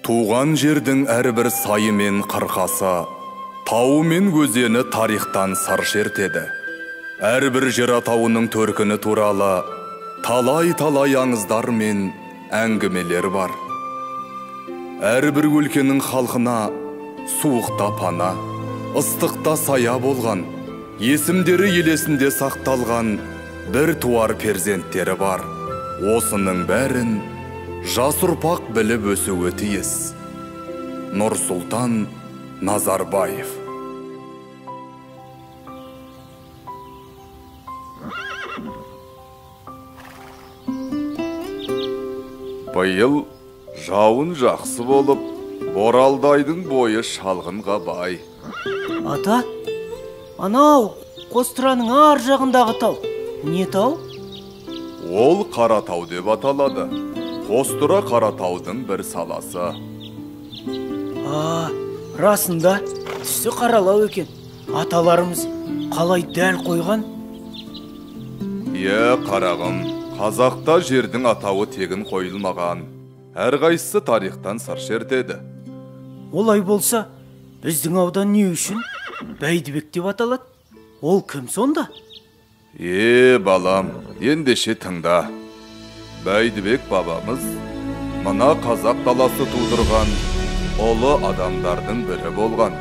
Туған жердің әрбір сайы мен қырқасы, тауы мен өзені тарихтан сыр шертеді. Әрбір жер атауының төркіні туралы талай-талай аңыздар мен әңгімелер бар. Әрбір өлкенің халқына суықта пана, ыстықта сая болған, есімдері елесінде сақталған бір туар перзенттері бар. Осының бәрін жас ұрпақ біліп өсуі тиіс. Нұрсұлтан Назарбаев. Биыл жауын жақсы болып, Боралдайдың бойы шалғынға бай. Ата, анау Қостыраның ар жағындағы тау. Не тау? Ол Қаратау деп аталады. Қостыра Қаратаудың бір саласы. А, расында түсі қаралау екен. Аталарымыз қалай дәл қойған? Е, қарағым, қазақта жердің атауы тегін қойылмаған. Әрқайсысы тарихтан сыр шертеді. Олай болса, біздің аудан не үшін Бәйдібек деп аталады? Ол кім сонда? Е, балам, ендеше тыңда. Бәйдібек бабамыз мына қазақ даласы тудырған ұлы адамдардың бірі болған.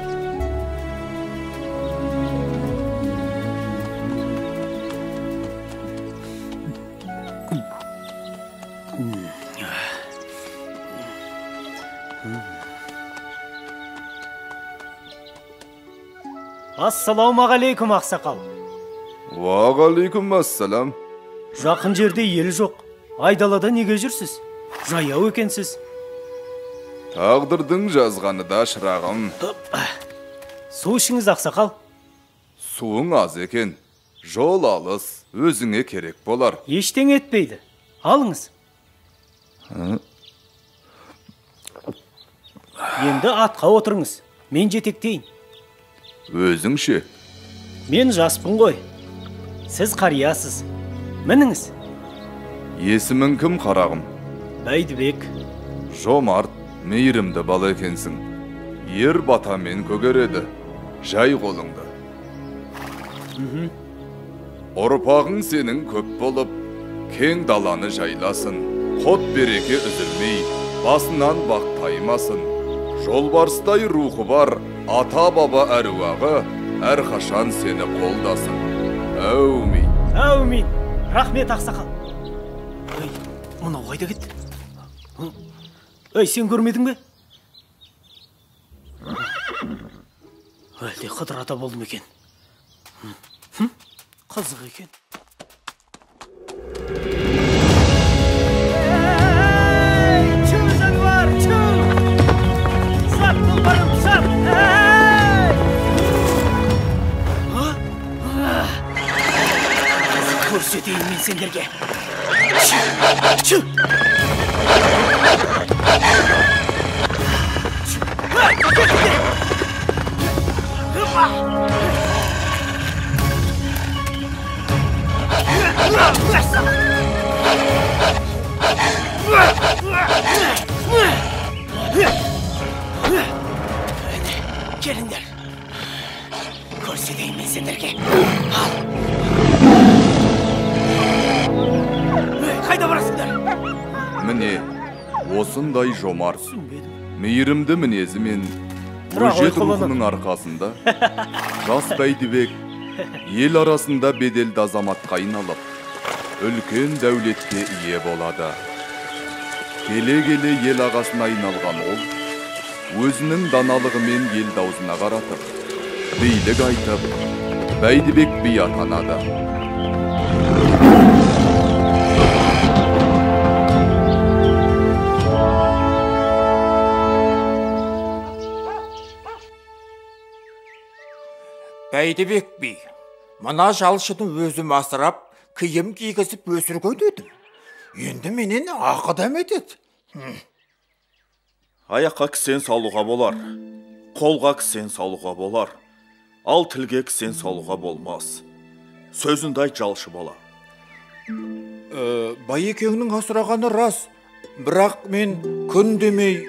Ассалаумағалейкум, ақсақал. Уағалейкум ассалам. Жақын жерде ел жоқ. Айдалада неге жүрсіз? Жаяу екенсіз. Тағдырдың жазғаны да, шырағым. Су ішіңіз, ақсақал. Суың аз екен. Жол алыс, өзіңе керек болар. Ештеңе етпейді. Алыңыз. Енді атқа отырыңыз. Мен жетектейін. Өзің ше? Мен жаспын ғой. Сіз қариясыз. Мініңіз. Есімің кім, қарағым? Бәйдібек. Жомарт, мейірімді бала екенсің. Ер батамен көгереді. Жай қолыңды. Ұрпағың сенің көп болып, кең даланы жайласын. Қот береке үзілмей, басынан бақ таймасын. Жолбарыстай рухы бар, ата-баба әруағы әрқашан сені қолдасын. Әумин. Әумин. Рахмет, ақсақал. Ей, мынау қайда кетті? Ей, сен көрмедің бе? Әлде Қыдыр ата болды ма екен? Қызық екен. Ей, чу, жануар, чу! Сап, тұлпарым, сап! Ей! Көрсетейін мен сендерге. Чу! Келіңдер. Көрсетейін мен сендерге. Ал. Қайда барасыңдар? Міне, осындай жомарт, мейірімді мінезімен өжет рухының арқасында жас Бәйдібек ел арасында беделді азаматқа айналып, үлкен дәулетке ие болады. Келе-келе ел ағасына айналған ол, өзінің даналығымен ел аузына қаратып, билік айтып, Бәйдібек би атанады. Бәйдібек би, мына жалшыны өзім асырап, киім кигізіп өсірген едім. Енді менен ақы дәметеді. Аяққа кісен салуға болар, қолға кісен салуға болар, ал тілге кісен салуға болмас. Сөзіңді айт, жалшы бала. Байекеңнің асырағаны рас, бірақ мен күн демей,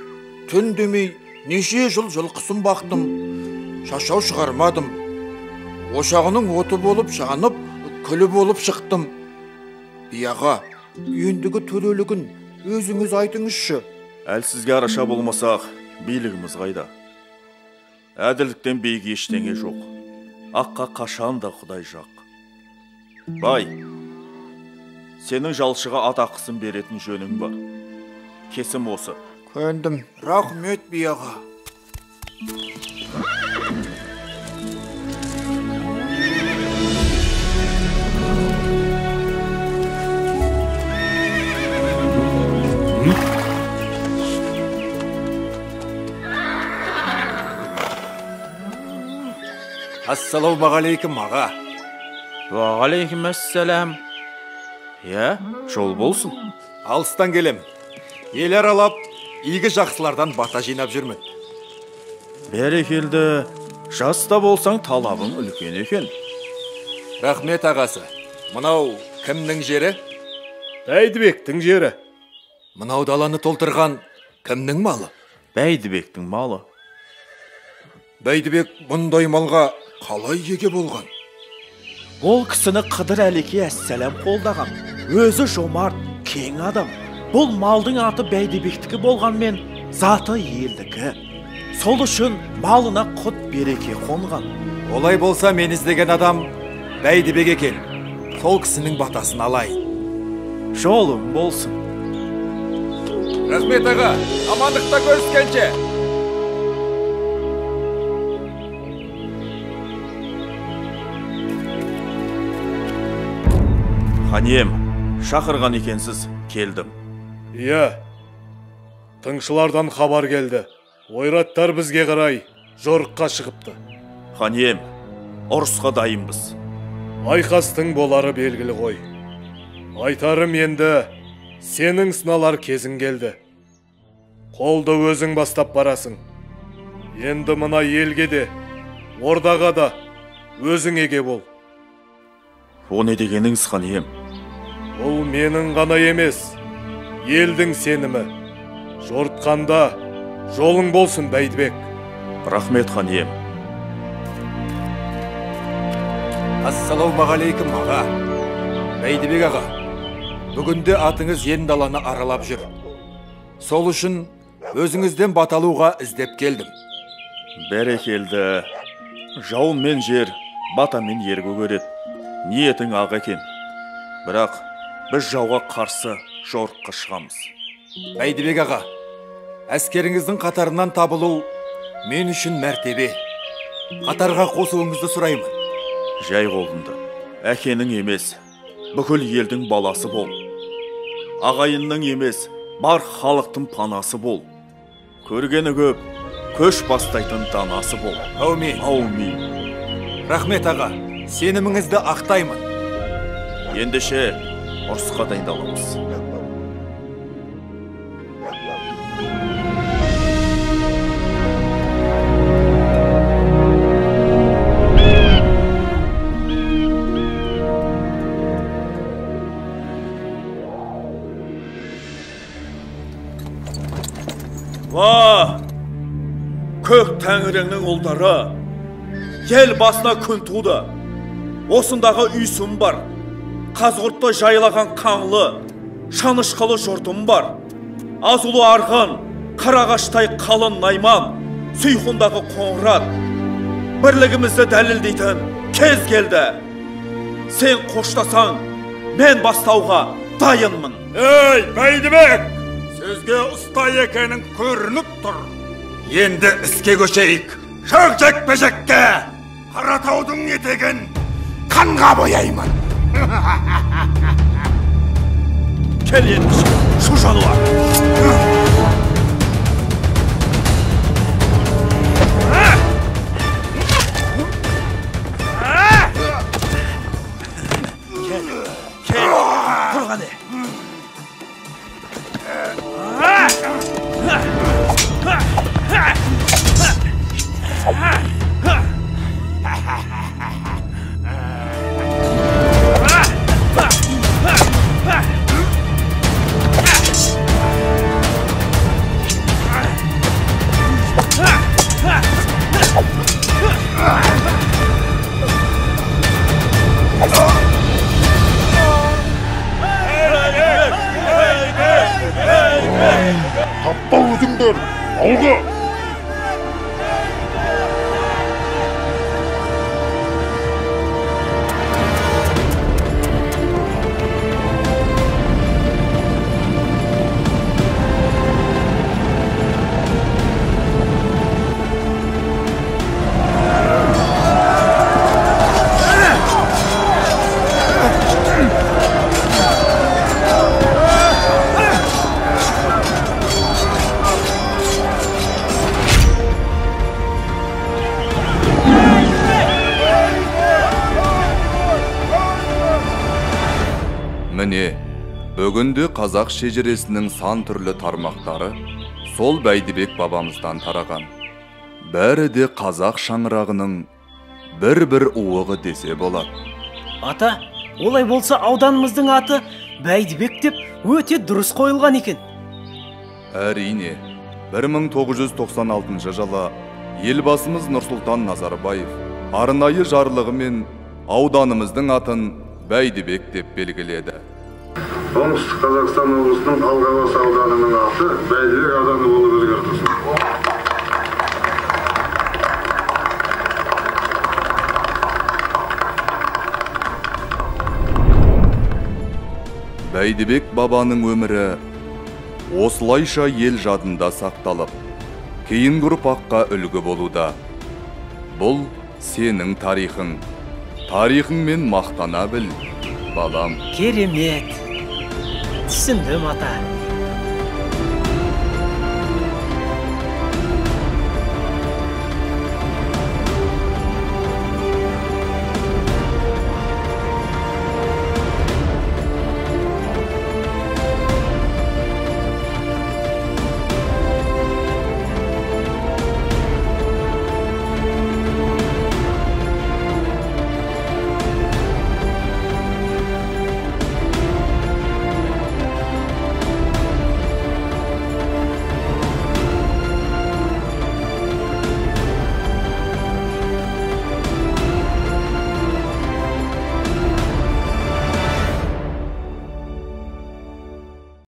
Түн демей неше жыл жылқысын бақтым, шашау шығармадым. Ошағының оты болып жанып, күлі болып шықтым. Би аға, ендігі төрелігін өзіңіз айтыңызшы. Әлсізге араша болмасақ, билігіміз қайда? Әділдіктен биік ештеңе жоқ. Аққа қашан да Құдай жақ. Бай, сенің жалшыға ат ақысын беретін жөнің бар. Кесім осы. Көндім. Рахмет, би аға. Ассалаумағалейкум, аға. Уағалейкум ассалам. Иә, жол болсын. Алыстан келем. Ел аралап, игі жақсылардан бата жинап жүрмін. Бәрекелді, жас та болсаң талабың үлкен екен. Рахмет, ағасы. Мынау кімнің жері? Бәйдібектің жері. Мынау даланы толтырған кімнің малы? Бәйдібектің малы. Бәйдібек бұндай малға қалай еге болған? Ол кісіні Қыдыр Әлеке әссәләм қолдаған. Өзі жомарт, кең адам. Бұл малдың аты Бәйдібектікі болғанмен, заты елдікі. Сол үшін малына құт береке қонған. Олай болса, мен іздеген адам Бәйдібек екен. Сол кісінің батасын алайын. Жолым болсын. Рахмет, аға. Амандықта көріскенше. Хан ием, шақырған екенсіз, келдім. Иә, тыңшылардан хабар келді. Ойраттар бізге қарай жорыққа шығыпты. Хан ием, ұрысқа дайынбыз. Айқастың болары белгілі ғой. Айтарым енді, сенің сыналар кезің келді. Қолды өзің бастап барасың. Енді мына елге де, ордаға да өзің еге бол. О не дегеніңіз, хан ием? Бұл менің ғана емес, елдің сенімі. Жортқанда жолың болсын, Бәйдібек. Рахмет, хан ием. Ассалаумағалейкум, аға. Бәйдібек аға, бүгінде атыңыз ен даланы аралап жүр. Сол үшін өзіңізден бата алуға іздеп келдім. Бәрекелді. Жауын мен жер, бата мен ер көгереді. Ниетің ақ екен. Бірақ біз жауға қарсы жорыққа шығамыз. Бәйдібек аға, әскеріңіздің қатарынан табылу мен үшін мәртебе. Қатарға қосуыңызды сұраймын. Жай қолыңды. Әкенің емес, бүкіл елдің баласы бол. Ағайынның емес, бар халықтың панасы бол. Көргені көп, көш бастайтын данасы бол. Әумин. Әумин. Рахмет, аға. Сеніміңізді ақтаймын. Ендеше ұрысқа дайындаламыз. Ва! Көк тәңіріңнің ұлдары, ел басына күн туды. Осындағы үйсін бар, Қазығұртты жайлаған қаңлы, шанышқылы жұртым бар. Азулы арғын, қарағаштай қалын найман, Сұйқындағы қоңырат. Бірлігімізді дәлелдейтін кез келді. Сен қоштасаң, мен бастауға дайынмын. Ей, Бәйдібек! Сөзге ұста екенің көрініп тұр. Енді іске көшейік. Шық жекпе-жекке! Қаратаудың етегін қанға бояймын. Кел ендеше, шу жануар. Кел, кел, тұр қане. Жігіттер, алға! Міне, бүгінде қазақ шежіресінің сан түрлі тармақтары сол Бәйдібек бабамыздан тараған. Бәрі де қазақ шаңырағының бір-бір уығы десе болады. Ата, олай болса ауданымыздың аты Бәйдібек деп өте дұрыс қойылған екен. Әрине, 1996 жылы елбасымыз Нұрсұлтан Назарбаев арнайы жарлығымен ауданымыздың атын Бәйдібек деп белгіледі. Оңтүстік Қазақстан облысының Алғабас ауданының аты Бәйдібек ауданы болып өзгертілсін. Бәйдібек бабаның өмірі осылайша ел жадында сақталып, кейінгі ұрпаққа үлгі болуда. Бұл сенің тарихың. Тарихыңмен мақтана біл, балам. Керемет. Түсіндім, ата.